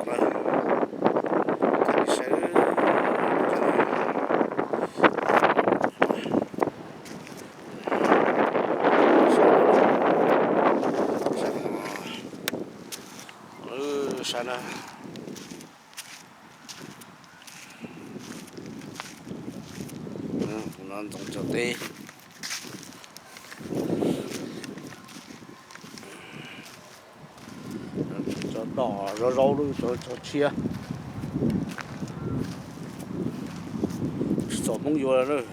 Thaij saib, saib na. Ntxoov cov teb. Cov dom zau zau lawm, cov tshiab. Tsis txom Hmoob yuav lawm.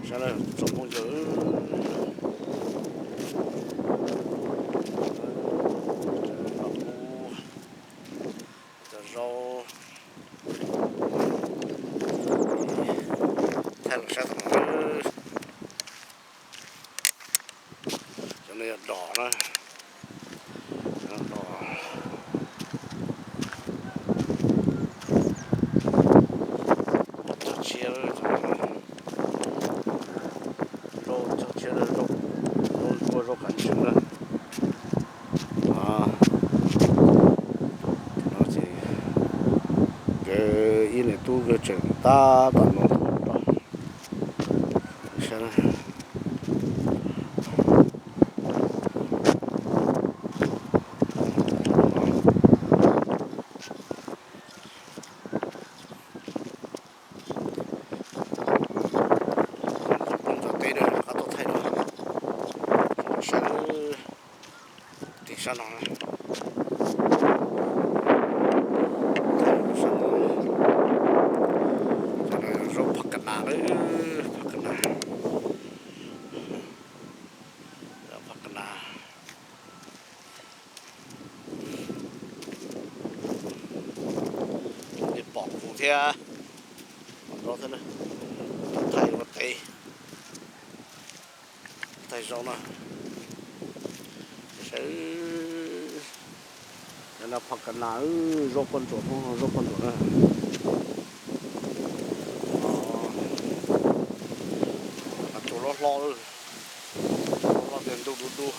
Saib na, tsis txom Hmoob yuav. Cov zau. Thaij los saib tom no. Cov no yog dom na. Dom. Cov tshiab, zau, cov tshiab, zau, zau ntsuab, zau kav ntswg na. No ces nkawd ib niam tub nkawd tseem tab tom no. Teb no rov qab tuaj thaij dua. Saib tim sab no. Sab no, zau phaj ka nas, phaj ka nas, phaj ka nas. Pom kuv thiab, pom nrov thiab na. Thaij ua teb, thaij zau na. Saib, no phaj ka nas, zau poj ntsuam, zau poj ntsuam na. Mas tus loj hlob, tus loj hlob tias ntuj dub dub,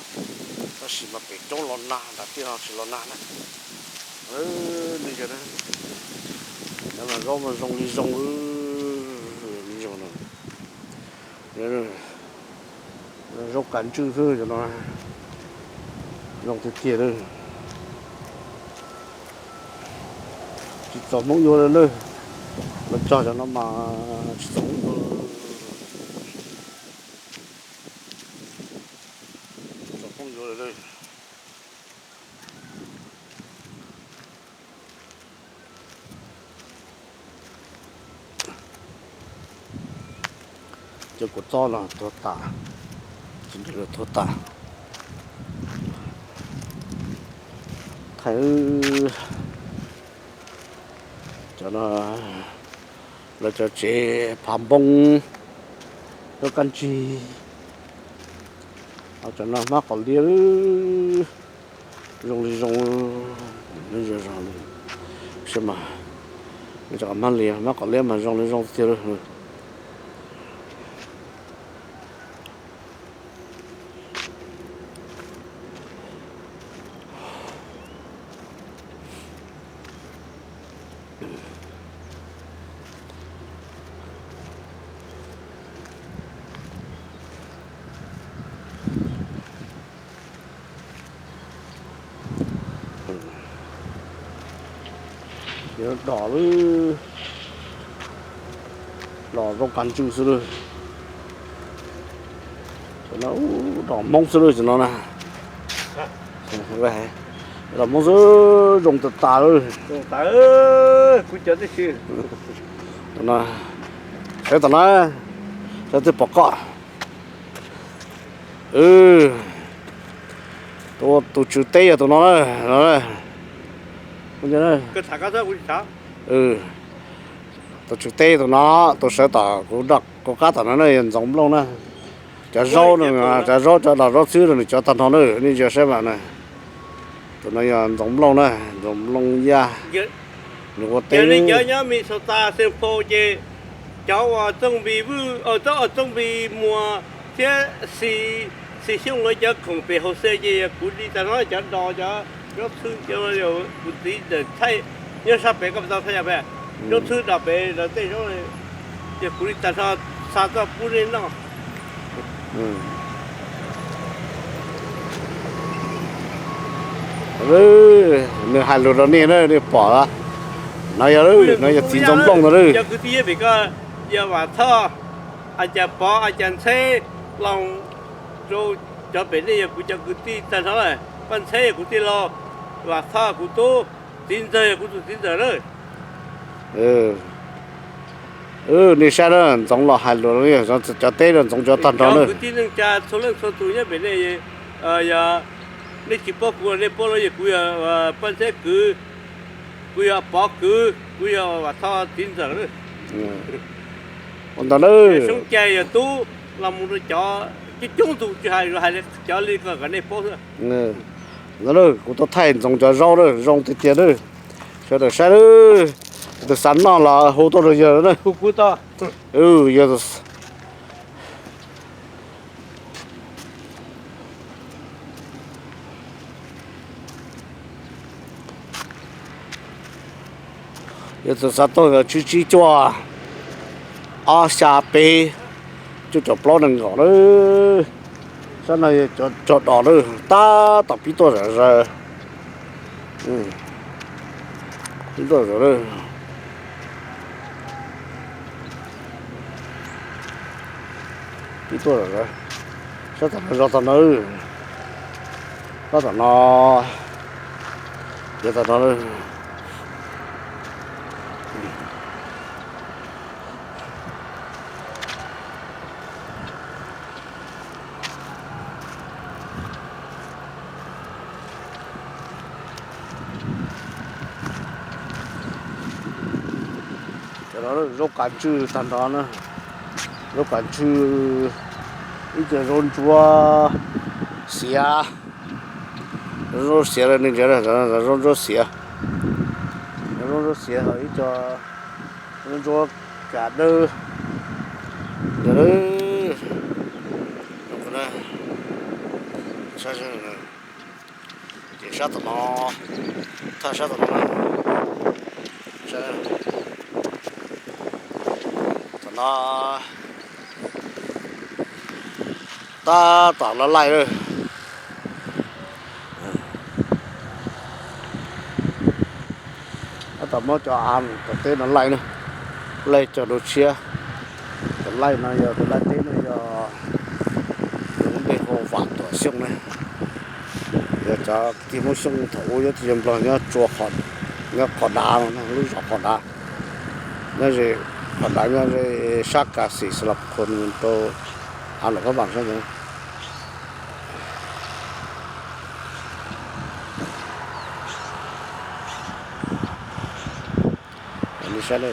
tab sis mas pem roob los nag, nram tiaj no tsis los nag na. Li, cov no mas zoo li zoo, li zoo no. Zoo kav ntswg xwb cov no, zoo tiag tiag li. Tsis txom Hmoob yuav li lawm, los txog cov no mas tsis txom Hmoob yuav, tsis txom Hmoob yuav li lawm. Cov kua txob los tuag tas, tsis nrog luag tuag tas. Thaij cov no, lawv cov tsev phav npoo, lub kab ntsig. Cov no hmab qos liab, zoo li zoo, zoo li, saib mas, cov hmab liab, hmab qos liab mas zoo li zoo tiag li. Yuav dom lawm, los zoo kav ntswg xwb lawm. Cov no dom Hmoob xwb lawm cov no na. Dom Hmoob xwb, zoo tas tas lawm. Saib tom no, saib twb pom koj. Tus tswv teb yog tus no na. Tus tswv teb tus no, tus sawv tom kuv, kuv qab tom no na yog Ntxoov Nplooj na. Cov zaub no, cov zaub, cov dom zaub xwb no nws cov tag nrho na, nej ntsia saib mas na. Tus no yog Ntxoov Nplooj na, Ntxoov Nplooj Yaj, nws ua teb. Cov nyob Minnesota, Saint Paul ces cov uas Txooj Npis Vwj, Txooj Npis Muas thiab Xis Xyooj lawv cov khoom pem hauv xe ces yog kuv li tas no cov dos cov Zaub txhwb cov no yog kuv txiv thaij, nyob sab pem koj tau thaij yog pem. Zaub txhwb dog pem lawv tej zaub, ces kuv li tag nrho xa tuaj pub nej noj. Nws hais lus rau nej na, nej pom no yog, no yog txiv ntxoov nplooj ntag. Cov kwv tij pem ko yog Vam Thoj, a cas Pov, a cas Ntxheb, Loos, rau cov pem nej yog kuv cov kwv tij tag nrho lawm. Paj Ntxheb yog kuv tij laug, Vam Thoj kuv tub, txiv ntxawg yog kuv tus txiv ntxawm lawm. Nej saib na, Ntxoov los hais lus, cov teb no Ntxoov cov tag nrho na. Kwv tij neej tsa txhua leej txhua tus nyob pem nej, yog nej tsis paub kuv, nej paub los yog kuv yog Paj Ntxheb kwv, kuv yog Pov kwv, kuv yog Vam Thoj txiv ntxawm. Ua ntawd na. Soob Cai yog tub, los mus rau cov coob coob tus tsis hais, hais cov li ko kom nej paub xwb. Ntawd na, kuv tuaj thaij Ntxoov cov zaub na, zoo tiag tiag na. Sawv daws saib na, tus xav noj los hu tuaj rau yawg na. Yog tus xav tuaj tsib tsib cuaj ob xya peb cuaj caum plaub nees nkaum na. Sab no yog cov dos na, tab tom pib tuaj zom zaws. Pib tuaj zom zaws. Pib tuaj zom zaws. Sab tom no zog tom no, sab tom no, yog tom no. Cov no zaub kav ntswj tag nrho na, zaub kav ntswj, ib co zaub ntsuab xiav, zaub ntsuab xiav, zaub ntsuab xiav, zaub ntsuab xiav, ib co zaub ntsuab kav dawb. Ces sab tom no, thaj sab tom no, tom no tab tom los laij lawm. Tab tom muab cov av tom teb no laij na, laij cog dua tshiab. Tus laij no yog tus laij teb no yog, lub npe hu Vam Tuam Xyooj na. Yog cov kwv tij Hmoob Xyooj thaum ub nyob teb chaws Nplog nyob tsua, nyob Qhov Dav no, lub zos Qhov Dav, nyob ze Qhov Dav nyob ze sab Kas Xim Xas Las Khos rau Has Lom Phab Npas sab ntawd. Saib